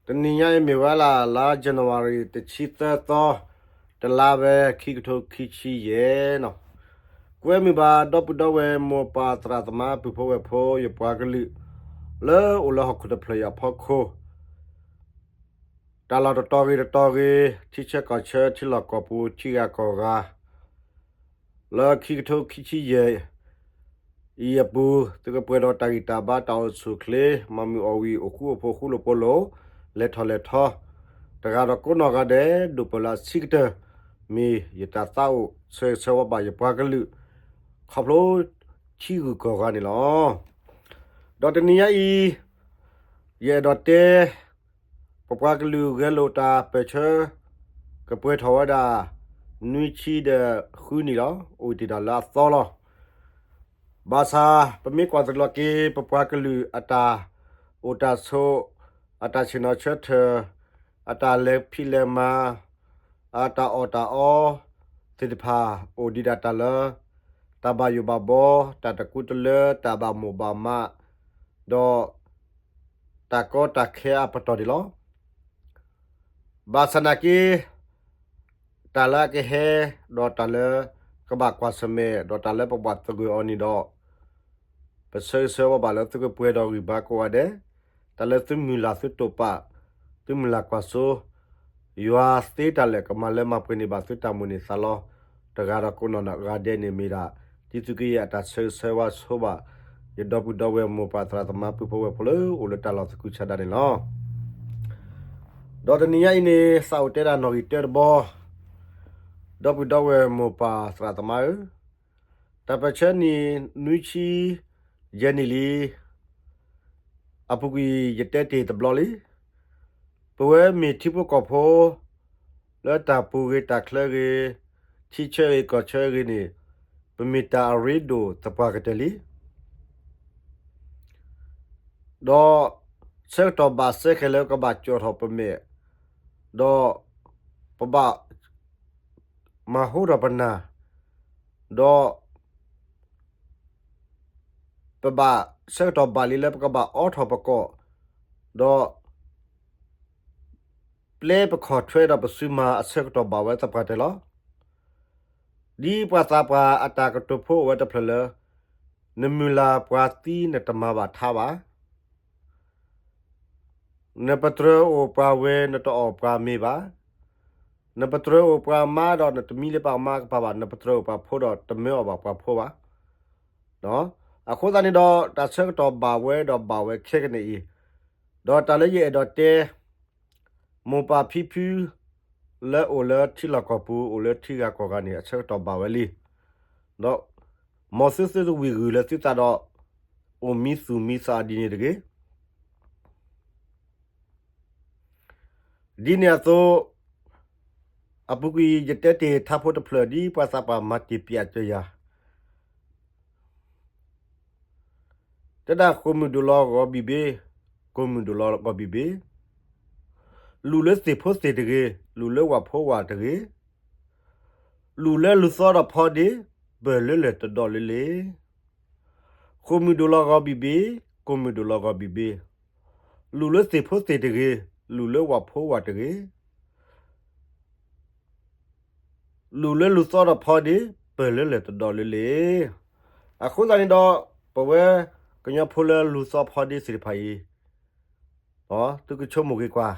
တနံၤညါအံၤမ့ၢ်ဝဲလၢ လါ January တဆံသၢသီ, တလါဝဲ ခံကထိခံဆံယဲၢ်နီၤ. ကွဲမုာ်ဘၣ်ဒီပုၢ်ဒီဝဲၢ်မိၢ်ပၢ်သရၣ်သမါ ပုၢ်ဖိဝဲၢ်ဖိ ယပှၤကလုာ် လၢအိၣ်လၢဟီၣ်ခိၣ်တဖျၢၣ်အံၤအဖီခိၣ်, တၢ်လီၢ်တတီၤဂ့ၤတတီၤဂ့ၤ, ထံဆၢကီၢ်ဆၢ, ထံလီၢ်ကီၢ်ပူၤ, ထံဂၤကီၢ်ဂၤ လၢခံကထိခံဆံယဲၢ်အံၤအပူၤ, သုကပှဲၤဒီးတၢ်ဂံၢ်တၢ်ဘါ, တၢ်အိၣ်ဆူၣ်အိၣ်ချ့, မၤမုာ်အီၣ်ဝံၤ, အိၣ်ဃူအိၣ်ဖိး, ဃူလိာ်ဖိးလိာ်, လဲၤထီၣ်လဲၤထီ, တဂၤဒီးကိးနီၢ်ဂၤဒဲး, ဒိၣ်ပၢၢ်လၢအဆံးကတၢၢ်, မ့ၢ်ယတၢ်သးအိၣ်ဆၢဂ့ၤဆၢဝါဘၣ်ယပှၤကလုာ် ခီဖျိထံဂုၤကီၢ်ဂၤန့ၣ်လီၤ. ဒီးတနံၤညါအံၤ, ယအဲၣ်ဒိးတဲ ပပှၤကလုာ်ဂဲၤလိာ်တၢ်ပၢၢ်ဆၢ ကပှဲၤထီၣ်ဝဲဒၣ် နွံဆံဒီးဃုနံၣ်လီၤ. အိၣ်တ့ၢ်ဒၣ်လၢအသီလီၤ. ဘၣ်ဆၣ် ပမ့ၢ်ကွၢ်တလီၤက့ၤ ပပှၤကလုာ်အတၢ်အိၣ်တၢ်ဆိး, အတၢ်ဆ့ၣ်နီၤဆၢထၢၣ်, အတၢ်လဲၤဖံးလဲၤမၤ, အတၢ်အီၣ်တၢ်အီသ့ၣ်တဖၣ် အိၣ်ဒံးဒၣ်တၢ်လၢ တၢ်ဘၣ်ယိၣ်ဘၣ်ဘီ, တၢ်တကူတလၢ, တၢ်ဘၣ်မိၣ်ဘၣ်မး, ဒီး တၢ်ကီတၢ်ခဲအပတီၢ်န့ၣ်လီၤ. ဘၣ်ဆၣ်နာ်က့ တၢ်လၢအကဟဲ, ဒီးတၢ်လၢကဘၣ်ကွၢ်ဆၢၣ်မဲာ်, ဒီးတၢ်လၢပဘၣ်သဂၢၢ်အီၤန့ၣ်ဒီး, ပဆၢဂ့ၤဆၢဝါဘၣ်လၢသုကပှဲၤဒီးဂံၢ်ဘါကိးဂၤဒဲး, တၢ်လၢသုမုၢ်လၢ်သုတိာ်ပာ်, သုမုၢ်လၢ်ကွၢ်စိ, ယွၤသ့တၢ်လၢာ်ကမၤလၢမၤပှဲၤန့ၢ်ဘၣ်သုတၢ်မိၣ်န့ၢ်သးလီ, တဂၤဒီးကိးနီၢ်ဂၤဒဲးန့ၣ်မ့ၢ်ဒၣ် ဒ်သုးက့ယဲၢ်အတၢ်ဆၢဂ့ၤဆၢဝါဆိဘၣ် ယဒီပုၢ်ဒီဝဲၢ်မိၢ်ပၢ်သရၣ်သမါပုၢ်ဖိဝဲၢ်ဖိလၢအိၣ်လၢတၢ်လီၢ်သကုၤဆးဒးန့ၣ်လီၤ. ဒီးတနံၤညါအံၤန့ၣ် သးအိၣ်တဲဒၣ်နီၣ်ဂံၢ်တၢတဘီ, ဒီပုၢ်ဒီဝဲၢ်မိၢ်ပၢ်သရၣ်သမါဧၢ, တၢ်ပၢၢ်ဆၢနံၣ်နွံဆံယဲၢ်နံၣ်လံ အပူၤကွံာ်ယတဲတ့ၢ်တဘျီလံ. ပဝဲမ့ၢ်ထံဖိကီၢ်ဖိ လၢတၢ်ပူၤဂ့ၤတၢ်ချၢဂ့ၤ, ထံဆၢဂ့ၤကီၢ်ဆၢဂ့ၤန့ၣ်, ပမ့ၢ်တၢ်အရ့ဒိၣ်သပှၢ်ကတၢၢ်လံ. ဒီးဆၢကတီၢ်ဘၣ်စဲကဲၤလၢကဘၣ်ကၠီၣ်ထီၣ်ပမဲာ်, ဒီးပဘၣ်မၤဟူထီၣ်ပနၢ်, ဒီး ပဘၣ်ဆၢကတီၢ်ဘၣ်လံလၢပကဘၣ်အိးထီၣ်ပကိာ်, ဒီး ပျဲပခီၣ်ထွဲဒီးပစုမၤအဆၢကတီၢ်ဘၣ်ဝဲသပှၢ်တၢၢ်လီၤ. ဒ်ပှၤသးပှၢ်အတၢ်ကတိၤဖိအိၣ်ဝဲတဖျၢၣ်လၢ နမုၢ်လၢ်ပှၤသံနတမၤဘၣ်ထါဘၣ်. နပတြၢၤအိၣ်ပှၤဝဲၤ နတအီၣ်ပှၤမ့ၤဘၣ်. နပတြၢၤအိၣ်ပှၤမါဒီးနတမံလၢပှၤမါကပၤဘၣ်, နပတြၢၤအိၣ်ပှၤဖိဒီးတမၢအီၣ်ဘၣ်ပှၤဖိဘၣ်. အဃိသတးန့ၣ်ဒီး တၢ်ဆၢကတီၢ်ဘၣ်ဝဲဒီးဘၣ်ဝဲခဲကနံၣ်အံၤ, ဒီးတၢ်လၢယအဲၣ်ဒိးတဲ မိၢ်ပၢ်ဖံဖု လၢအိၣ်လၢထံလီၢ်ကီၢ်ပူၤ အိၣ်လၢထံဂၤကီၢ်ဂၤန့ၣ် အဆၢကတီၢ်ဘၣ်ဝဲလံ. ဒီး မ်သုသုတဝံၢ်ဂုၢ်လၢသုသးဒီး အိၣ်မံသူၣ်မံသးဒ်န့ၣ်တဂ့ၤ. ဒ်န့ၣ်အသိး အပူၤကွံာ်ယတဲတ့ၢ်ထါဖိတဖျၢၣ်ဒ်ပှၤသးပှၢ်မၤတ့ၢ်ပၠးစၢၤယၤ တဲဒၣ်ဃိာ်မုၢ်ဒိၣ်လီၤဂီၤဘံၣ်ဘ့ၣ်, ကိၢ်မုၢ်ဒိၣ်လီၤဂီၤဘံၣ်ဘ့ၣ်, လူၤလၢသ့ၣ်ဖိသ့ၣ်တဂ့ၤ, လူၤလၢဝၣ်ဖိဝၣ်တဂ့ၤ, လူၤလၢလူၤသီဒီးဖီဒ့, ပၢၢ်လၢလၢၢ်တဒီးလၢလ့ၤ. ဃိာ်မုၢ်ဒိၣ်လီၤဂီၤဘံၣ်ဘ့ၣ်, ကိၢ်မုၢ်ဒိၣ်လီၤဂီၤဘံၣ်ဘ့ၣ်, လူၤလၢသ့ၣ်ဖိသ့ၣ်တဂ့ၤ, လူၤလၢဝၣ်ဖိဝၣ်တဂ့ၤ လူၤလၢလူၤသီဒီးဖီဒ့, ပၢၢ်လၢလၢၢ်တဒီးလၢလ့ၤ. အဃိသတးန့ၣ်ဒီး ပဝဲကညီဖိလၢလူၤသီဖီဒ့သ့ၣ်တဖၣ်အံၤ, သုကဆိကမိၣ်က့ၤကွၢ်,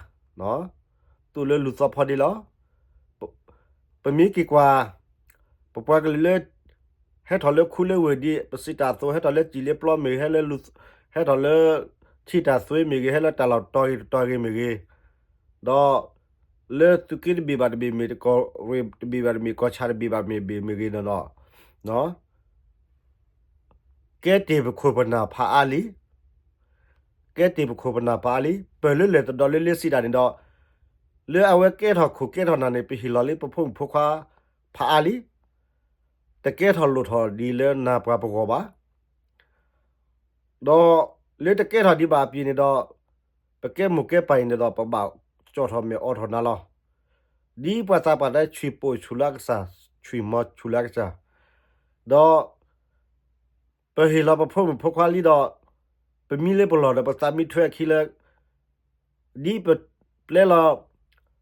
သူၣ်လၢလူၤသီဖီဒ့လီၤ. ပမ့ၢ်က့ၤကွၢ် ပပှၤကလုာ်လၢ ဟဲထီၣ်လၢခူလၢဝ့ၢ်ဒ်ပစံးတၢ်အသိး, ဟဲထီၣ်လၢစံၣ်လ့ပျီမ့ၢ်ဂ့ၤ, ဟဲလၢ, ဟဲထီၣ်လၢထံၣ်တၢ်သွ့မ့ၢ်ဂ့ၤ, ဟဲလၢတၢ်လီၢ်တတီၤဂ့ၤတတီၤဂ့ၤမ့ၢ်ဂ့ၤ, ဒီးလၢသုးက့တဘ့ၣ်ဘၣ်တဘ့ၣ်မ့ၢ်, ကီၢ်ရ့ၣ်တဘ့ၣ်ဘၣ်တဘ့ၣ်, ကီၢ်ဆၣ်တဘ့ၣ်ဘၣ်တဘ့ၣ်မ့ၢ်ဂ့ၤန့ၣ်ဒီး, ကဲတ့ၢ်ပခိၣ်ပနၢ်ဖးအါလံ. ကဲတ့ၢ်ပခိၣ်ပနၢ်ဖးအါလံ. ပၢၢ်လၢလၢၢ်တဒီးလၢလ့ၤစံးဒၣ်န့ၣ်ဒီး, လၢအဝဲကဲထီၣ်ခိၣ်ကဲထီၣ်နၢ်န့ၣ် ပဟ့ၣ်လီၤလံပဖိမုၣ်ဖိခွါဖးအါလံ. တကဲထီၣ်လိၣ်ထီၣ်ဒ်လၢနၤပှၤပဂီၢ်ဘၣ်. ဒီးလၢတကဲထီၣ်ဒံးဘၣ်အပျ့ၤန့ၣ်ဒီး, ပကဲမိၢ်ကဲပၢ်အံၤန့ၣ်ဒီး ပဘၣ်ကၠီၣ်ထီၣ်မဲာ်အိးထီၣ်နါလီၤ. ဒ်ပှၤသးပှၢ်တဲ ဆံၣ်ပိာ်ဆူၣ်လၢအကစၢ်, ဆံၣ်မီၤဆူၣ်လၢအကစၢ်, ဒီး ပဟ့ၣ်လီၤပဖိမုၣ်ဖိခွါလံဒီး, ပမံလၢပလီၢ်ဒီးပသးမံထွဲအခံလၢ, ဒ်ပ ပျဲလီၤ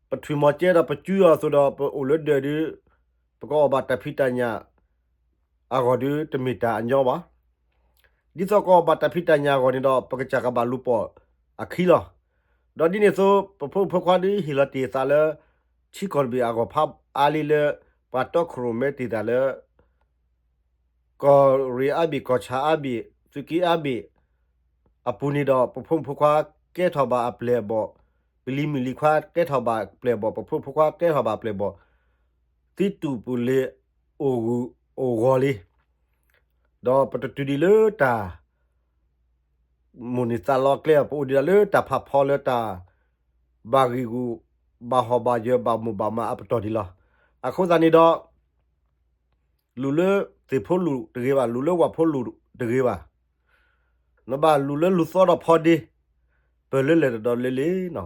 ပထွံၣ်မီၤကဲဒီးပကၠူအီၤအသိးဒီး ပအိၣ်လၢဒၢးဒုး ပကအီၣ်ဘၣ်တၢ်ဖံးတၢ်ညၣ်အဂီၢ်ဒုး တမ့ၢ်တၢ်အညီဘၣ်. ဒ်သိးကအီၣ်ဘၣ်တၢ်ဖံးတၢ်ညၣ်အဂီၢ်န့ၣ်ဒီး ပကစၢ်ကဘၣ်လူၤပိာ်အခံလီၤ. ဒီးဒ်န့ၣ်အသိး ပဖိမုၣ်ဖိခွါဒုးဟ့ၣ်လီၤတ့ၢ်သးလၢ ထံကီၢ်တဘ့ၣ်အဂီၢ်ဖးအါလံလၢ ပှၤတီခိၣ်ရိၣ်မဲတ့ၢ်သးလၢ ကီၢ်ရ့ၣ်အါဘ့ၣ် ကီၢ်ဆၣ်အါဘ့ၣ် သုးက့အါဘ့ၣ်အပူၤန့ၣ်ဒီး ပဖိမုၣ်ဖိခွါကဲထီၣ်ဘၣ်အပျဲၢ်အဘီၣ်, ပလံၤမုၣ်လံၤခွါကဲထီၣ်ဘၣ်အပျဲၢ်အဘီၣ်, ပဖိမုၣ်ဖိခွါကဲထီၣ်ဘၣ်အပျဲၢ်အဘီၣ်, သံတူၢ်ပူၤလ့ၤအိၣ်ဂူာ်အိၣ်ဂီၤလံ. ဒီးပတတုၤဒံးလၢတၢ် မိၣ်န့ၢ်သးလီကျဲအီၤ ပအိၣ်ဒံးဒၣ်လၢတၢ်ဖးဖီလၢတၢ် ဘၣ်ဂံာ်ဂူာ် ဘၣ်ဟီၣ်ဘၣ်ယၢၤ ဘၣ်မိၢ်ဘၣ်မးအပတီၢ်ဒံးလီၤ. အဃိသတးန့ၣ်ဒီး လူၤလၢသ့ၣ်ဖိလူၤတဂ့ၤဘၣ်, လူၤလၢဝၣ်ဖိလူၤတဂ့ၤဘၣ်. နဘၣ်လူၤလၢလူၤသီဒီးဖီဒ့ ပၢၢ်လၢလဲၣ်တဒီးလၢလံနီၤ.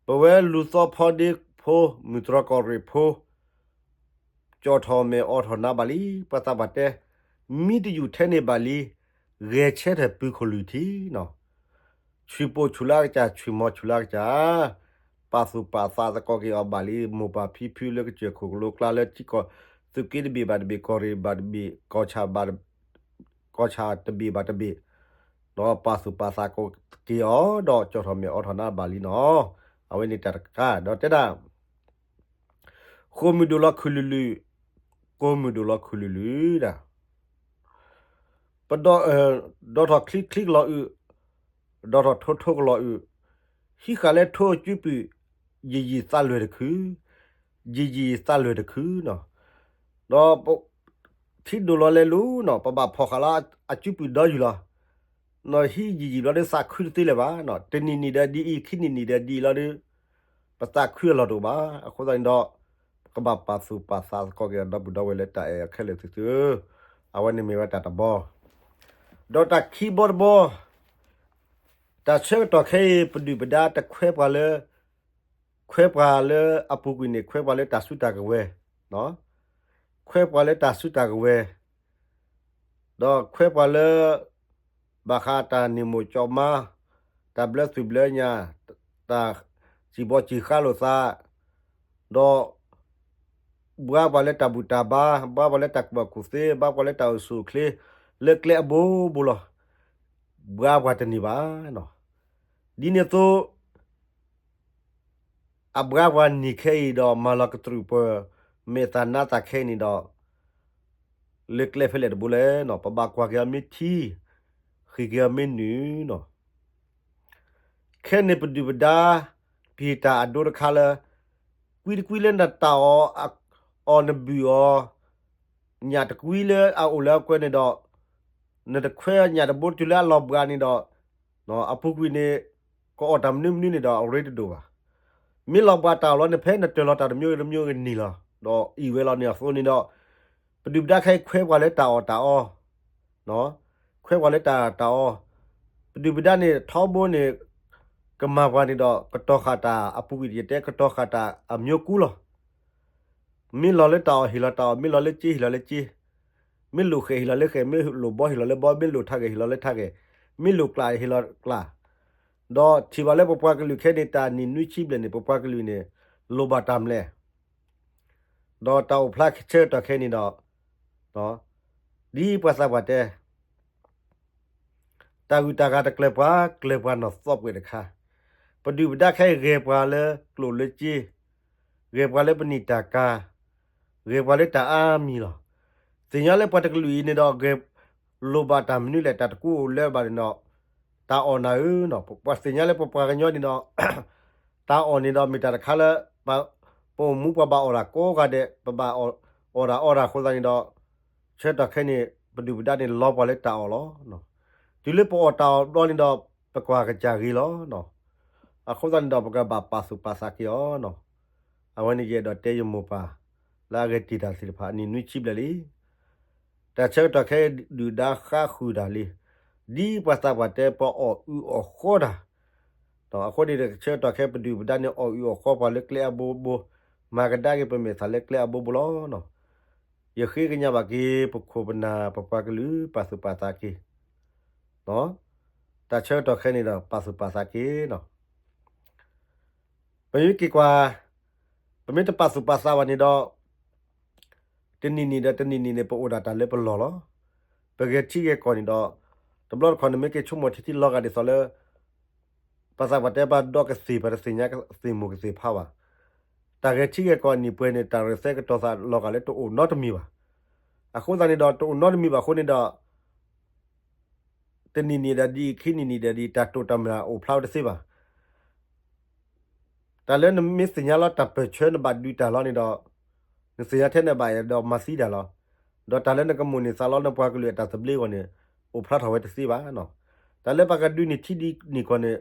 ပဝဲလူၤသီဖီဒ့ဖိ မုၢ်တြီၢ်ကီၢ်ရ့ၣ်ဖိ ကၠီၣ်ထီၣ်မဲာ်အိးထီၣ်နါဘၣ်လံ, ပှၤသးပှၢ်တဲ, မံတယူာ်ထဲန့ၣ်ဘၣ်လံ, ဂဲၤဆၢထၢၣ်ပုၢ်ခိၣ်လုၢ်ထံနီၤ. ဆံၣ်ပိာ်ဆူၣ်လၢကစၢ်, ဆံၣ်မီၤဆူၣ်လၢကစၢ်, ပာ်သူၣ်ပာ်သးသကိးက့ၤအီၤဘၣ်လံ, မိၢ်ပၢ်ဖံဖုလၢကစၢၢ်ခိၣ်ကလိကျါလၢထံကီၢ်, သုးက့တဘ့ၣ်ဘၣ်တဘ့ၣ်, ကီၢ်ရ့ၣ်ဘၣ်တဘ့ၣ်, ကီၢ်ဆၣ်ဘၣ်, ကီၢ်ဆၣ်တဘ့ၣ်ဘၣ်တဘ့ၣ်, ဒီးပာ်သူၣ်ပာ်သးသကိးက့ၤအီၤ, ဒီးကၠီၣ်ထီၣ်မဲာ်အိးထီၣ်နါဘၣ်လံနီၤ. အဝဲန့ၣ်တၢ်တခါ, ဒီးတဲဒၣ် ဃိာ်မုၢ်ဒိၣ်လီၤခုၣ်လုၢ်လုၢ်, ကိာ်မုၢ်ဒိၣ်လီၤခုၣ်လုၢ်လုၢ်ဒၣ်, ပဒီ, ဒီးထီၣ်ချံချံကလီၤအုး, ဒီးထီၣ်ထိထိကလီၤအုး, ဟံးဃာ်လၢထိအကုပုာ်, ယံာ်ယံာ်သးလွဲၢ်တခု, ယံာ်ယံာ်သးလွဲၢ်တခုနီၤ. ဒီး ထံဒိၣ်လီၤလဲၤလူၤနီၤ, ပဘၣ်ဖီၣ်ဃာ်လၢအကုပုာ်ဒီယူၢ်လီၤ. နီၤဟံးယံာ်ယံာ်ဘျီဒီးသးခုတသ့လၢၤဘၣ်နီၤ, တနံၣ်နံၣ်ဒီးဒ်အံၤ, ခံနံၣ်နံၣ်ဒီးဒ်အံၤလီၤဒီး ပသးခုအလီၢ်တအိၣ်ဘၣ်. အဃိသတးန့ၣ်ဒီး ပကဘၣ်ပာ်သူၣ်ပာ်သးသကိးက့ၤဒီပုၢ်ဒီဝဲၢ်လၢတၢ်အဲၣ်ခဲလၢာ်သ့ၣ်သုဧၢ, အဝဲန့ၣ်မ့ၢ်ဝဲတၢ်တဘီ. ဒီးတၢ်ခံဘီတဘီ, တၢ်ဆၢကတီၢ်ခဲအံၤ ပဒုၣ်ပဒါတခွဲးပှၤလၢ, ခွဲးပှၤလၢအပူၤကွံာ်န့ၣ် ခွဲးပှၤလၢတၢ်စုတၢ်ကဝဲၤ, ခွဲးပှၤလၢတၢ်စုတၢ်ကဝဲၤ, ဒီးခွဲးပှၤလၢ ဘၣ်ဃးတၢ်န့ၢ်မိၢ်ကၠီမါ, တၢ်ဘျၢသူၣ်ဘျၢညါ, တၢ်စံၣ်ဘီစံၣ်ဃါလိာ်သး, ဒီး ဘှါပှၤလၢတၢ်ဘူၣ်တၢ်ဘါ, ဘှါပှၤလၢတၢ်ကူၣ်ဘၣ်ကူၣ်သ့, ဘှါပှၤလၢတၢ်အိၣ်ဆူၣ်အိၣ်ချ့, လၢကျဲအဘိဘိလီၤ. ဘှါပှၤတန့ၢ်ဘၣ်. ဒ်န့ၣ်အသိး အဘှါပှၤန့ၢ်ခဲအံၤဒီး မၤလီၤကတြူာ်ပှၤ မဲာ်သၣ်နါသၣ်ခဲအံၤန့ၣ်ဒီး လၢကျဲဖဲလဲၣ်တဘိလဲၣ်နီၤ, ပဘၣ်ကွၢ်က့ၤအီၤမ့ၢ်ထံ, ဃ့ၢ်က့ၤအီၤမ့ၢ်နုာ်နီၤ. ခဲန့ၣ်ပဒုၣ်ပဒါ ပဟ့ၣ်တၢ်အဒိတခါလၢ ကွံတကွံလၢနတၢ်အီၣ်, အီၣ်နဘုၣ်အီၤ, ညၣ်တကွံလၢအအိၣ်လၢအကွဲန့ၣ်ဒီး နတခွဲးညၣ်တဘိတုၤလၢအလီၤဘှါန့ၣ်ဒီး အပူၤကွံာ်န့ၣ် ကအီၣ်တၢ်မနုၤမနုၤန့ၣ်ဒီး အရ့တဒိၣ်ဘၣ်. မ့ၢ်လီၤဘှါတၢ်အီၣ်လီၤန့ၣ် ဖဲနတၢၢ်လီၤတၢ်တမျိုးဂ့ၤတမျိုးဂ့ၤန့ၣ်လီၤ. ဒီးအံၣ်ဝဲလီၤန့ၣ်အသိးန့ၣ်ဒီး ပဒုၣ်ပဒါခဲအံၤခွဲးပှၤလၢတၢ်အီၣ်တၢ်အီ, ခွဲးပှၤလၢတၢ်တၢ်အီ, ပဒုၣ်ပဒါန့ၣ် ထီဘိန့ၣ် ကမၤပှၤန့ၣ်ဒီး ကတီၤဃာ်တၢ်အပူၤကွံာ် ယတဲကတီၤဃာ်တၢ်အမျိုးကူလီၤ. မ့ၢ်လီၤလၢတၢ်အီၣ်ဟ့ၣ်လီၤတၢ်အီၣ်, မ့ၢ်လီၤလၢစ့ဟ့ၣ်လီၤလၢစ့, မ့ၢ်လိာ်ဃဲၣ်ဟ့ၣ်လီၤလၢဃဲၣ်, မ့ၢ်လိာ်ဘီဟ့ၣ်လီၤလၢဘီ, မ့ၢ်လိာ်ထးဂဲၤဟ့ၣ်လီၤလၢထးဂဲၤ, မ့ၢ်လိာ်ကျးဟ့ၣ်လီၤကျး, ဒီးထံၣ်ဘၣ်လၢပပှၤကလုာ်ခဲအံၤန့ၣ် တၢ်နံၣ်နွံဆံဘျဲၣ်န့ၣ် ပပှၤကလုာ်န့ၣ် လိၣ်ဘၣ်တၢ်မျၢ် ဒီးတၢ်အိၣ်ဖျါဆၢကတီၢ်ခဲအံၤန့ၣ်ဒီး ဒ်ပှၤသးပှၢ်တဲ တၢ်ဂုၤတၢ်ဂၤတကျၢၤပှၤ, ကျၢၤပှၤနီၢ်သီပှဲၤတခါ, ပဒုၣ်ပဒါခဲအံၤဂဲၤပှၤလၢကျိၣ်လၢစ့, ဂဲၤပှၤလၢပနံာ်တၢ်ကၤ, ဂဲၤပှၤလၢတၢ်အါမံၤလီၤ. သ့ၣ်ညါလၢပှၤတကလုာ်အံၤန့ၣ်ဒီး ဂဲၤလိၣ်ဘၣ်တၢ်မနုၤလဲၣ် တၢ်တကူအိၣ်လၢဘၣ်န့ၣ်ဒီး တၢ်အီၣ်နၤဧၢနီၤ, ပှၤသ့ၣ်ညါလၢပပှၤကညီန့ၣ်ဒီး တၢ်အီၣ်န့ၣ်ဒီးမ့ၢ်တၢ်တခါလၢ ပအိၣ်မူပှၤဘၣ်အီၣ်တၢ်ကိးဂၤဒဲး, ပဘၣ်အီၣ်တၢ်အီတၢ်အဃိသတးန့ၣ်ဒီး ဆၢကတီၢ်ခဲအံၤန့ၣ် ပဒုၣ်ပဒါန့ၣ်လီၤပှၤလၢတၢ်အီၣ်လီၤ. တုၤလၢပအီၣ်တၢ်အီၣ်ဘျီန့ၣ်ဒီး ပကွၢ်ကစၢ်ဂ့ၤလီၤ. အဃိသတးန့ၣ်ဒီး ပကဘၣ်ပာ်သူၣ်ပာ်သးက့ၤအီၤနီၤ. အဝဲန့ၣ်ယအဲၣ်ဒိးတဲယမိၢ်ပၢ် လၢအဂဲၤတ့ၢ်တၢ်သ့ၣ်တဖၣ် နံၣ်နွံဆံဘျဲၣ်လံ. တၢ်ဆၢကတီၢ်ခဲအံၤဒုၣ်ဒါဃါဃုာ်တၢ်လံ. ဒ်ပှၤသးပှၢ်တဲ ပှၤအီၣ်အုၣ်အီၣ်ဃီတၢ်, အဃိန့ၣ် ဆၢကတီၢ်ခဲအံၤပဒုၣ်ပဒါန့ၣ် အီၣ်အုၣ်အီၣ်ဃီပှၤလၢကျဲအဘိဘိ, မၤကဒါက့ၤပမဲာ်သၣ်လၢကျဲအဘိဘိလီၤ. ယဃ့ကညးဘၣ်က့ၤ ပခိၣ်ပနၢ်ပပှၤကလုာ် ပာ်သူၣ်ပာ်သးက့ၤ တၢ်ဆၢကတီၢ်ခဲအံၤန့ၣ်ဒီး ပာ်သူၣ်ပာ်သးက့ၤနီၤ. ပမ့ၢ်က့ၤကွၢ်, ပမ့ၢ်တပာ်သူၣ်ပာ်သးဘၣ်န့ၣ်ဒီး, တနံၤနံၤဒီးတနံၤနံၤန့ၣ် ပအိၣ်ဒၣ်တၢ်လၢပလီၢ်လီၤ. ပဂဲၤထံဂဲၤကီၢ်န့ၣ်ဒီး, တဘျီတခီၣ်န့ၣ်မ့ၢ်က့ၤဆိကမိၣ်ထံထံလီၤဂာ်ဒ်သိးလၢ ပှၤသးပှၢ်တဲပှၤဒီကသ့ၣ် ပှၤတသ့ၣ်ညါကသ့ၣ်မိၢ်ကသ့ၣ်ဖါဘၣ်. တၢ်ဂဲၤထံဂဲၤကီၢ်အနံၣ်ပှဲၤန့ၣ် တၢ်ရဲၣ်သဲကတီၤသးလီၤဂာ်လၢတအိၣ်နီတမံၤဘၣ်. အဃိသတးန့ၣ်ဒီး တအိၣ်နီတမံၤဘၣ်အဃိန့ၣ်ဒီး, တနံၤနံၤဒီးဒ်အံၤ ခံနံၤနံၤဒီးဒ်အံၤ တၢ်တိာ်တၢ်မၤအိၣ်ဖျါဝဲတသ့ဘၣ်. တၢ်လၢနမ့ၢ်သ့ၣ်ညါလီၤတၢ်ပၢၢ်ဆၢနဘၣ်ဒုးတၢ်လီၤန့ၣ်ဒီး, နသ့ၣ်ညါထဲနဘၣ်အဲၣ်ဒိးမၤသံတၢ်လီၤ. ဒီးတၢ်လၢနကမိၣ်န့ၢ်သးလီနပှၤကလုာ်အတၢ်သဘျ့အဂီၢ်န့ၣ်, အိၣ်ဖျါထီၣ်ဝဲတသ့ဘၣ်. တၢ်လၢပှၤကဒုးန့ၢ်ထံဒ်န့ၣ်ကီၢ်န့ၣ်,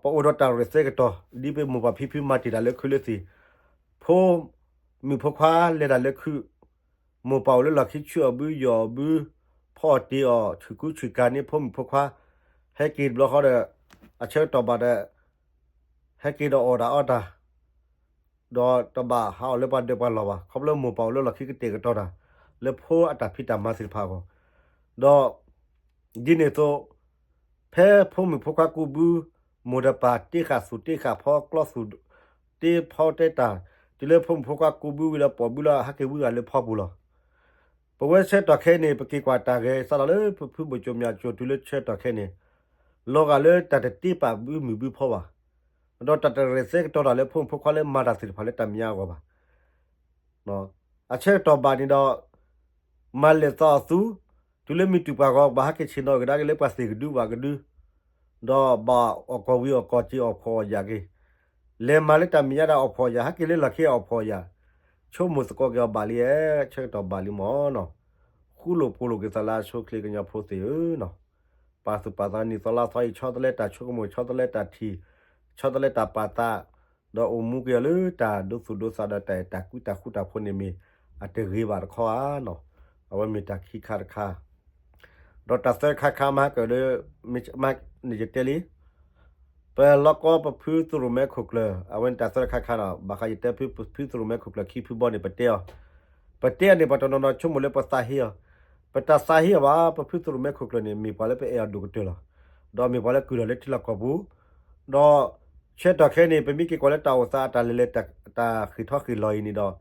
ပအိၣ်ဒီးတၢ်ရဲၣ်သဲကတီၤ ဒ်ပမိၢ်ပၢ်ဖံဖုမၤတ့ၢ်တၢ်လၢခုလၢသ့ၣ်, ဖိမုၣ်ဖိခွါလဲၤတၢ်လၢခု, မိၢ်ပၢ်အိၣ်လၢလီၢ်ခံဆူၣ်အီၤဘု ယီၢ်အီၤဘု, ဖီအီၣ်တ့ၤအီၤ ဆူၣ်ကူဆူၣ်ကၤန့ၣ် ဖိမုၣ်ဖိခွါ, ဟဲက့ၤတဘျီဃီဒီး, အဆၢကတီၢ်ဘၣ်ဒီး, ဟဲက့ၤဒီးအီၣ်တၢ်အီတၢ် ဒီးတဘၣ်ဟးအီၣ်လၢပှၤဒၢးပှၤလီၢ်ဘၣ် ခီဖျိမိၢ်ပၢ်အိၣ်လၢလီၢ်ခံကတဲာ်ကတီၤတၢ်, လၢဖိအတၢ်ဖံးတၢ်မၤသ့ၣ်တဖၣ်အဂီၢ်, ဒီး, ဒ်န့ၣ်အသိး, ဖဲဖိမုၣ်ဖိခွါကူးဘု, မိၢ်ဒီးပၢ်တ့ဃာ်သူၣ်တ့ဃာ်ဖီကျီသူၣ်, တ့ဖီတဲတၢ်, တုၤလၢဖိမုၣ်ဖိခွါကူးဘုဝံၤဒီး ပိာ်ဘုလၢဟဲက့ၤဝံဂၤလၢဖီပူၤလီၤ. ပဝဲဆၢကတီၢ်ခဲအံၤန့ၣ် ပက့ၤကွၢ်တၢ်ဂဲၤစးထီၣ်လၢပဖုဘိၣ်ကၠိမၠၣ်ကၠိတုၤလၢဆၢကတီၢ်ခဲအံၤန့ၣ်, လီၤဂာ်လၢတၢ်တတ့ပာ်ဘုမုၢ်ဘုဖီဘၣ်, ဒီးတၢ်တရဲၣ်သဲကတီၤတၢ်လၢဖိမုၣ်ဖိခွါလၢမၤတၢ်သ့ၣ်တဖၣ်လၢတၢ်မဲာ်ညါအဂီၢ်ဘၣ်. အဆၢကတီၢ်ဘၣ်န့ၣ်ဒီး, မၤလဲၢ်သးအီၤသူ, တုၤလၢမုၢ်တူာ်ပှၤဂီၤ ဘၣ်ဟဲက့ၤဆ့ၣ်နီၤကဒါက့ၤလၢပှၤသ့ၣ်ကဒုဘၣ်ကဒု, ဒီးဘၣ်အီၣ်ကီၢ်ဝံၤအီၣ်ကီၢ်က့ၤအီၣ်ဖှီၣ်အီၣ်ယာ်က့ၤ, လဲၤမၤလၢတၢ်မဲာ်ညါဒၣ်အီၣ်ဖှီၣ်အီၣ်ယာ် ဟဲက့ၤလၢလီၢ်ခံအီၣ်ဖှီၣ်အီၣ်ယာ်, ဆိကမိၣ်သကိးက့ၤအီၤဘၣ်လံဧါ, ဆၢကတီၢ်ဘၣ်လံမၢ်နီၤ, ဃူလိာ်ဖိးလိာ်က့ၤသးလၢအဆိအချ့ကညီဖိသ့ၣ်ဧၢနီၤ, ပာ်သူၣ်ပာ်သးနံၣ်သီလါသီအံၤ ဆီတလဲတၢ်ဆိကမိၣ် ဆီတလဲတၢ်ထံၣ်, ဆီတလဲတၢ်ပာ်သး, ဒီးအိၣ်မူက့ၤအီၤလၢတၢ်ဒိသူၣ်ဒိသးဒီးတၢ်အဲၣ်တၢ်ကွံတၢ်ဃူတၢ်ဖိးန့ၣ်မ့ၢ်အတဂ့ၤဘၣ်တခီဧါနီၤ, အဝဲမ့ၢ်တၢ်ခံခါတခါ ဒီးတၢ်သၢခါခါမၤကၢၣ်လၢ, မ့ၢ်န့ၣ်ယတဲလံ, ပလီၢ်ကီၢ်ပဖုသရိၣ်မဲခိၣ်ကျၢၢ် အဝဲန့ၣ်တၢ်သၢခါခါနီၤ, ဘၣ်ဃးယတဲဖုသရိၣ်မဲခိၣ်ကျၢၢ်ခံဖုဘီန့ၣ် ပတဲအီၤ, ပတဲအီၤန့ၣ် ပှၤတနီၤနီၤဆိကမိၣ်လၢပသးဟ့အီၤ, ပတသးဟ့အီၤဘၣ်, ပဖုသရိၣ်မဲခိၣ်ကျၢၢ်န့ၣ် မ့ၢ်ပှၤလၢပအဲၣ်အီၤဒိၣ်ကတၢၢ်လီၤ, ဒီးမ့ၢ်ပှၤလၢကုၢ်လီၤလၢထံလီၢ်ကီၢ်ပူၤ, ဒီးဆၢကတီၢ်ခဲအံၤန့ၣ် ပမ့ၢ်က့ၤကွၢ်လၢတၢ်အိၣ်သးအတၢ်လဲၤလဲၤတၢ်ဃ့ၢ်ထီၣ်ဃ့ၢ်လီၤအံၤန့ၣ်ဒီး,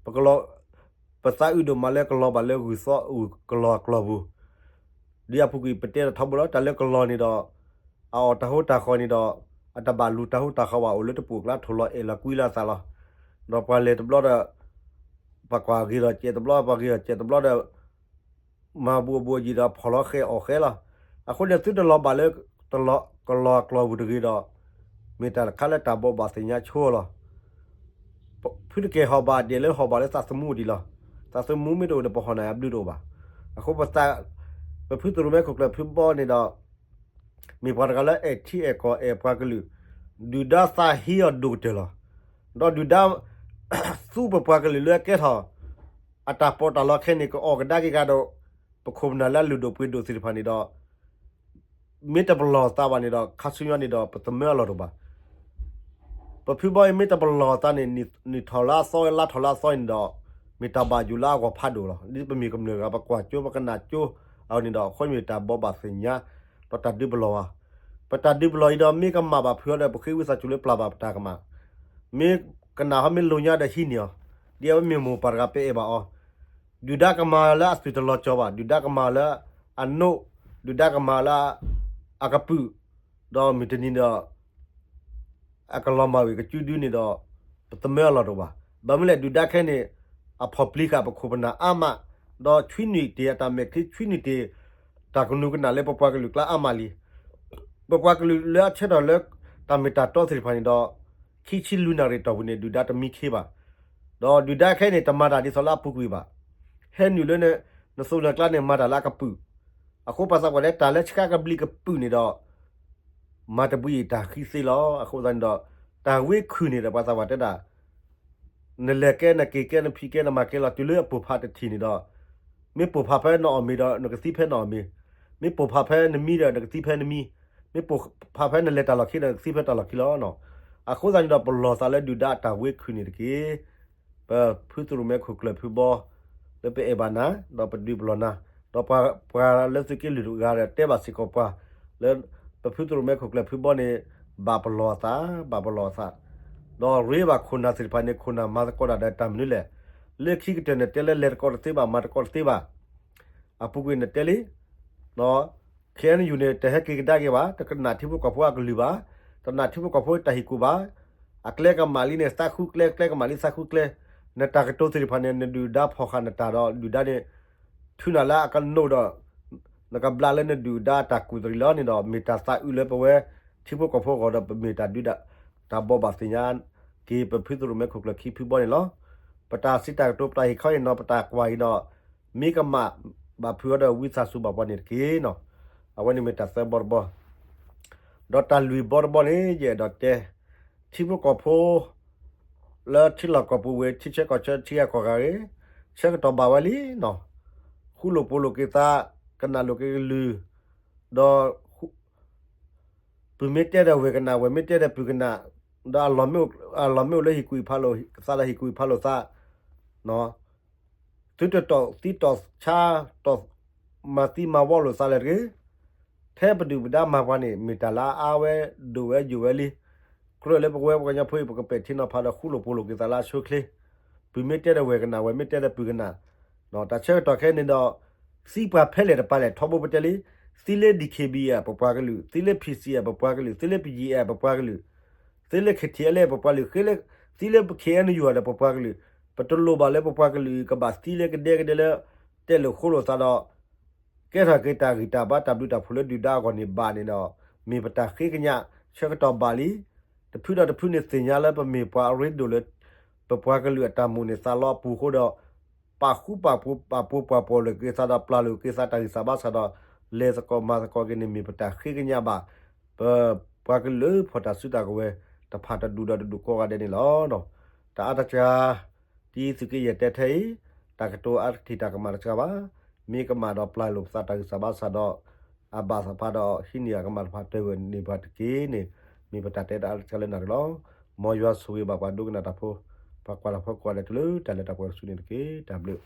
ပကလီၤ, ပသးအုးဒိၣ်မးလၢကလီၤဘၣ်လၢဂုၢ်သီအုၣ်ကလီၤအကျိၤပူၤ, ဒ်အပူၤကွံာ်ပတဲဒီးထီဘိလီၤ တၢ်လၢကလီၤန့ၣ်ဒီး, အအီၣ်တၢ်ဟိတၢ်ဃီန့ၣ်ဒီး, အတဘၣ်လူၤတၢ်ဟိတၢ်ဃီဘၣ် အိၣ်လၢတပူၤကျါ ထိၣ်လီၤအဲၣ်လီၤကွံလၢအသးလီၤ, ဒီးပှၤလဲၤတဘျီဒီး ပှၤကွၢ်ဂ့ၤဒီးစဲးတဘျီ ပှၤဂ့ၤဒီးစဲးတဘျီဒီး, မၤဘူးအဘူးအယံၤဒီးဖီၣ်လီၤဃဲအီၣ်ဃဲလီၤ, အဃိန့ၣ်သုတလီၤဘၣ်လၢ, ကလီၤအကျိၤပူၤတဂ့ၤဒီး, မ့ၢ်တၢ်တခါလၢတၢ်ဘိးဘၣ်သ့ၣ်ညါဆိလီၤ ဖုတကဲၢ်ဟီၣ်ဘၣ်ဒဲးလၢဟီၣ်ဘၣ်လၢသးသမူဒံးလီၤ, သးသမူမ့ၢ်တအိၣ်ဒီးပဟီၣ်နၢ်အဘျုးတအိၣ်ဘၣ်, အဃိပသး, ပဖုသရိၣ်မဲခိၣ်ကျၢၢ်ဖုဘီန့ၣ်ဒီး, မ့ၢ်ပှၤတဂၤလၢအဲၣ်ထံအဲၣ်ကီၢ်အဲၣ်ပှၤကလုာ်, ဒုၣ်ဒါသးဟ့အီၤဒိၣ်ကတၢၢ်လီၤ, ဒီးဒုၣ်ဒါ သူပပှၤကလုာ်လၢအကဲထီၣ်, အတၢ်ပီးတၢ်လီခဲန့ၣ် ကအီၣ်ကဒါက့ၤဂၤဒီး, ပခိၣ်ပနၢ်လၢအလုၢ်ဒိၣ်ပှ့ၤဒိၣ်သ့ၣ်တဖၣ်န့ၣ်ဒီး, မ့ၢ်တပလီၢ်သးဘၣ်န့ၣ်ဒီး ခါဆူညါန့ၣ်ဒီး ပသမၢအလီၢ်တအိၣ်ဘၣ် ပဖုဘီအံၤမ့ၢ်တပလီၢ်သးန့ၣ် နံၣ်ထီၣ်လၢအသီ လါထီၣ်လၢအသီန့ၣ်ဒီး, မ့ၢ်တၢ်ဘၣ်ယိၣ်လၢအဂီၢ်ဖးဒိၣ်လီၤ. ဒ်ပမ့ၢ်ကမျၢၢ်တဂၤ ပကွၢ်ကၠိ ပကနၣ်ကၠိအီၤန့ၣ်ဒီး အဃိမ့ၢ်တၢ်ဘိးဘၣ်သ့ၣ်ညါ, ဒီးတၢ်ဒုးပလီၢ်ဘၣ်. ပတၢ်ဒုးပလီၢ်အံၤဒီး မ့ၢ်ကမၣ်ဘၣ်ဖုးအီၤဒီး ပဃ့ဝံသးစူၤလၢပျၢ်ဘၣ်ပတၢ်ကမၣ်, မ့ၢ်ကနၣ်ဟီမ့ၢ်လိာ်ညါဒီးဟံးန့ၢ်အီၤ, ဒ်အဝဲမ့ၢ်မိၢ်ပၢ်တဂၤပအဲၣ်ဘၣ်အီၤ, ဒုၣ်ဒါကမၤလၢအသွံၣ်တလီၤကၠီၤဘၣ်, ဒုၣ်ဒါကမၤလၢအနိး, ဒုၣ်ဒါကမၤလၢအကပုာ်, ဒီးမုၢ်တနံၤဒီး အကလီၤမၢ်ဝံၤကစုဒုန့ၣ်ဒီး, ပသမၢအလီၢ်တအိၣ်ဘၣ်. ဘၣ်မနုၤလဲၣ် ဒုၣ်ဒါခဲန့ၣ် အဖီၣ်ပျံၤဃာ်ပခိၣ်ပနၢ်အါမး, ဒီးဆွံနုာ်တ့ၢ်အတၢ်မဲာ်ချံ ဆွံနုာ်တ့ၢ် တၢ်ကနူၤကနၣ်လၢပပှၤကလုာ်ကျါအါမးလံ. ပပှၤကလုာ်လၢအဆၢထီၣ်လၢတၢ်မ့ၢ်တၢ်တီသ့ၣ်တဖၣ်န့ၣ်ဒီး, ခံဆံလွံၢ်နၣ်ရံၣ်တီၢ်ပူၤန့ၣ် ဒုၣ်ဒါတမံခ့ဘၣ်. ဒီးဒုၣ်ဒါခဲအံၤန့ၣ် တမၤတၢ်ဒ်သိးလၢအပူၤကွံာ်ဘၣ်. ဟဲနုာ်လၢနသိးနကျါန့ၣ် မၤတၢ်လၢအကပုာ်. အဃိပှၤသးပှၢ်တဲ တၢ်လၢဆှါကဘျံးကပုာ်န့ၣ်ဒီး မၤတဘှံးအံၤတၢ်ဃံသ့လီၤ. အဃိသတးန့ၣ်ဒီး တၢ်ဝ့ခုၣ်န့ၣ်ဒီး ပှၤသးပှၢ်တဲဒၣ် နလဲၤကဲ နက့ၤကဲ နဖံးကဲ နမၤကဲလီၤ. တုၤလၢအပိၢ်ဖးတထံၣ်န့ၣ်ဒီး, မ့ၢ်ပိၢ်ဖးဖဲနအီၣ်မ့ၤဒီး နကသံဖဲနအီၣ်မ့ၤ, မ့ၢ်ပိၢ်ဖးဖဲနမံဒီး နကသံဖဲနမံ, မ့ၢ်ပိၢ်ဖးဖဲနလဲၤတၢ်လီၢ်ခံဒီး နကသံဖဲတၢ်လီၢ်ခံလီၤ. အဃိသတးန့ၣ်ဒီး ပလီၢ်သးလၢဒုၣ်ဒါအတၢ်ဝ့ခုၣ်န့ၣ်တက့ၢ်. ပဖုသရိၣ်မဲခိၣ်ကျၢၢ်ဖုဘီ လၢပအဲၣ်ဘၣ်နၤ ဒီးပဒုးပလီၢ်နၤ, ဒီးပှၤလၢသုးက့လွံၢ်တဂၤဒီး တဲဘၣ်စ့ၢ်ကီးပှၤ လၢပဖုသရိၣ်မဲခိၣ်ကျၢၢ်ဖုဘီန့ၣ် ဘၣ်ပလီၢ်အသး, ဘၣ်ပလီၢ်အသး, ဒီးရ့ဘၣ်ခိၣ်နၢ်သ့ၣ်တဖၣ်န့ၣ် ခိၣ်နၢ်မၤသကိးတၢ်ဒီးတၢ်မနုၤလဲၣ်. လၢခံကတၢၢ်နတဲလၢလဲၤသကိးတသ့ဘၣ် မၤသကိးတသ့ဘၣ် အပူၤကွံာ်နတဲလံ, ဒီး ခ့ၣ်အဲၣ်ယူၣ်န့ၣ် တဟဲက့ၤကဒါက့ၤဘၣ်, တကနၣ်ထံဖိကီၢ်ဖိအကလုၢ်ဘၣ်, တနာ်ထံဖိကီၢ်ဖိတၢ်ဟ့ၣ်ကူၣ်ဘၣ်, အကျဲကမၣ်လံန့ၣ် သးဃုကျဲ, ကျဲကမၣ်လံသးဃုကျဲ, နတၢ်ကတိၤသ့ၣ်တဖၣ်န့ၣ် နဒုၣ်ဒါဖီၣ်ဃာ်နတၢ်ဒီးဒုၣ်ဒါန့ၣ် ထုးနၤလၢအကနိးဒီး နကဘျးလၢနဒုၣ်ဒါအတၢ်ကူၣ်တရံးလီၤန့ၣ်ဒီး မ့ၢ်တၢ်သးအုးလၢပဝဲ ထံဖိကီၢ်ဖိအဂီၢ်ဒီး ပမ့ၢ်တၢ်ဒုးတၢ်ဘီၣ်ဘၣ်သ့ၣ်ညါက့ၤ ပဖုသရိၣ်မဲခိၣ်ကျၢၢ်ခံဖုဘီန့ၣ်လီၤ. ပတၢ်စံးတၢ်ကတိၤ ပတၢ်ဟ့ၣ်ခီအံၤနီၤ ပတၢ်ကွၢ်အံၤဒီး မ့ၢ်ကမၣ်ဘၣ်ဖုးအီၤဒီး ဝံသးစူၤဘၣ်ပှၤန့ၣ်တက့ၢ်နီၤ. အဝဲန့ၣ်မ့ၢ်တၢ်သၢဘီတဘီ, ဒီးတၢ်လွံၢ်ဘီတဘီန့ၣ် ယအဲၣ်ဒိးတဲ ထံဖိကီၢ်ဖိ လၢထံလီၢ်ကီၢ်ပူၤဝဲ ထံဆၢကီၢ်ဆၢ ထံဂၤကီၢ်ဂၤဂ့ၤ, ဆၢကတီၢ်ဘၣ်ဝဲလံနီၤ, ဃူလိာ်ဖိးလိာ်က့ၤသး, ကနၣ်လိာ်က့ၤကလုၢ်, ဒီး ပုၢ်မ့ၢ်တဲဒီးဝဲၢ်ကနၣ်, ဝဲၢ်မ့ၢ်တဲဒီးပုၢ်ကနၣ်, ဒီးအလီၢ်မ့ၢ်အိၣ်လၢဟ့ၣ်ကူၣ်ဟ့ၣ်ဖးလိာ်သးဒီးဟ့ၣ်ကူၣ်ဟ့ၣ်ဖးလိာ်သး, သုတတီၢ်သံတီၢ်ဆါ တီၢ်မၤသံမၤဝီလိာ်သးလၢၤတဂ့ၤ. ထဲပဒုၣ်ပဒါမၤပှၤန့ၣ် မ့ၢ်တၢ်လၢအအါဝဲဒိၣ်ဝဲယိာ်ဝဲလံ. ကြၢးလၢပဝဲပှၤကညီဖိအံၤ ပကပဲာ်ထံနီၤဖးဒီးဃူလိာ်ဖိးလိာ်က့ၤသးလၢအဆိအချ့, ပုၢ်မ့ၢ်တဲဒီးဝဲၢ်ကနၣ်, ဝဲၢ်မ့ၢ်တဲဒီးပုၢ်ကနၣ်, တၢ်ဆၢကတီၢ်ခဲအံၤန့ၣ်ဒီး သံပှၤဖဲလဲၣ်တပၤလဲၣ် ထီဘိပတဲလံ, သံလၢ DKBA ပပှၤကလုာ်, သံလၢ PC ပပှၤကလုာ်, သံလၢ ပယံၤအဲၣ် ပပှၤကလုာ်, သံလၢ KTLA ပပှၤကလုာ်, သံလၢ KNU ဒီးပပှၤကလုာ်, ပတလိၣ်ဘၣ်လၢပပှၤကလုာ်အံၤ ကဘၣ်သံလၢကဒဲကဒဲလၢ တဲလိာ်ဃိလိာ်သးဒီး ကဲထီၣ်က့ၤတၢ်ဂံၢ်တၢ်ဘါတၢ်ဘျုးတၢ်ဖှိၣ်လၢဒုၣ်ဒါအဂီၢ်န့ၣ်ဘၣ်န့ၣ်ဒီး မ့ၢ်ပတၢ်ဃ့ကညး ဆၢကတီၢ်ဘၣ်လံ. တဖုဒီးတဖုန့ၣ်သ့ၣ်ညါလၢပမ့ၢ်ပှၤအရ့ဒိၣ်လၢ ပပှၤကလုာ်အတၢ်မိၣ်န့ၢ်သးလီအပူၤအဃိဒီး ပာ်ဃူပာ်ဖိးပာ်ပှီၤလိာ်က့ၤသးဒီးပျၢ်လိာ်က့ၤသးတၢ်ဂံၢ်စၢ်ဘါစၢ်ဒီး လဲၤသကိးမၤသကိးက့ၤန့ၣ် မ့ၢ်ပတၢ်ဃ့ကညးဘၣ် ပပှၤကလုာ်ဖီၣ်တၢ်စုတၢ်ကဝဲၤတဖၣ်တဒူၣ်ဒီးတဒူၣ်ကိးဂၤဒဲးန့ၣ်လီၤ. တၢ်အါတက့ၢ် ဒ်သုးက့ယဲၢ်တဲထဲအံၤ တၢ်ကတိၤအါတထံၣ်တၢ်ကမၣ်တစှၤဘၣ်. မ့ၢ်ကမၣ်ဒီးပျၢ်လိာ်ပသးတၢ်ဂံၢ်စၢ်ဘါစၢ်ဒီး အဘၣ်သ့ၣ်တဖၣ်ဒီး ဟံးန့ၢ်အကမၣ်တဖၣ်တဲဝဲန့ၢ်ပှၤတက့ၢ်န့ၣ် မ့ၢ်ပတၢ်တဲတၢ်အါတက့ၢ်လၢနၤတက့ၢ်လီၤ. မ်ယွၤဆိၣ်ဂ့ၤဘၣ်ပှၤဒိကနၣ်တၢ်ဖိ ပှၤကွၢ်တၢ်ဖိကိးဂၤဒဲးတုၤလၢတၢ်လၢတၢ်ပှဲၤတစုန့ၣ်တက့ၢ်. တၢ်ဘျုး